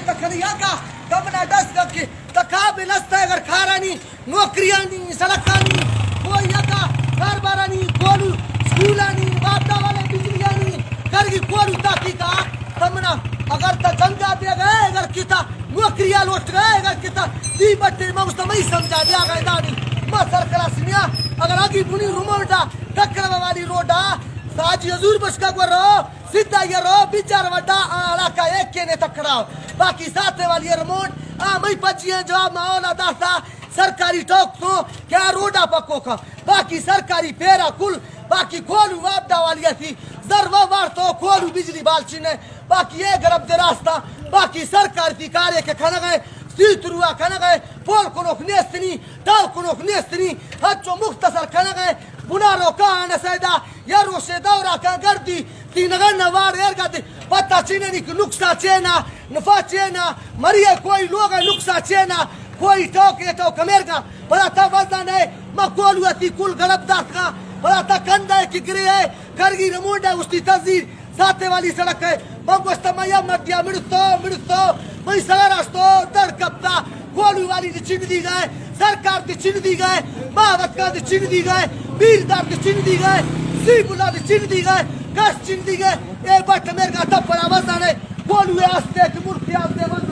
تکڑی آکا، تمنا دست گپ کے تکا بے نستا اگر کھارانی، نوکریانی، سڑکانی، کوئی آکا کاربارانی، کولو، سکولانی، واپڈا والے بجلیانی، کرگی کولو تاکی کا، تمنا اگر تا جنگا دے گئے، اگر کتا نوکریا لوٹ گئے، اگر کتا دی بٹے ممستا مئی سمجھا دیا گئے دانی، ما سر کلاس نیا، اگر آگی بنی رومونڈا، تکڑا والی روڈا، ساجی حضور بشکا گورو، سدھا یہ رو بچار وڈا آ علاقہ ایک کے نے تکڑا۔ باقی ساتے والی ارمون آ مئی پجی ہیں جواب ما اولا داسا سرکاری ٹوک تو کیا روڈا پکو کا۔ باقی سرکاری پیرا کل باقی کولو وابڈا والی اسی زر و وار تو کولو بجلی بالچی نے۔ باقی یہ گرب دے راستہ باقی سرکار تی کارے کے کھنگے سی تروا کھنگے پول کنوک نیستنی ٹاو کنوک نیستنی ہچو مختصر کھنگے بنا رو کہاں سیدا یا روشے دورا کا گردی تینغن نوار ایرگا تے پتا چیننی کہ نقصا چینا، نفع چینا، مریے کوئی لوگ نقصا چینا، کوئی ٹوک اے ٹوک میرگا، پدا تا وزن ہے، ما کولو اتی کل گرب داتگا، پدا تا کندہ ہے کہ گرے ہے، کرگی رمونڈ ہے، اس تی تزیر، ساتے والی سڑک ہے، من گوشتا ما یا مردیا مڑتو، مڑتو، مئی سارا استو، در کپتا، کولو والی دی چن دی گئے، سرکار دی چن دی گئے، باوتکا دی چن دی گئے، بیلدار دی چن دی گئے، زیب اللہ دی چن دی گئے، کس چن دی گئے، اے بٹ میرگا تپڑا وزانے، کولو اے ہستے کہ ملکی آتے وزانے۔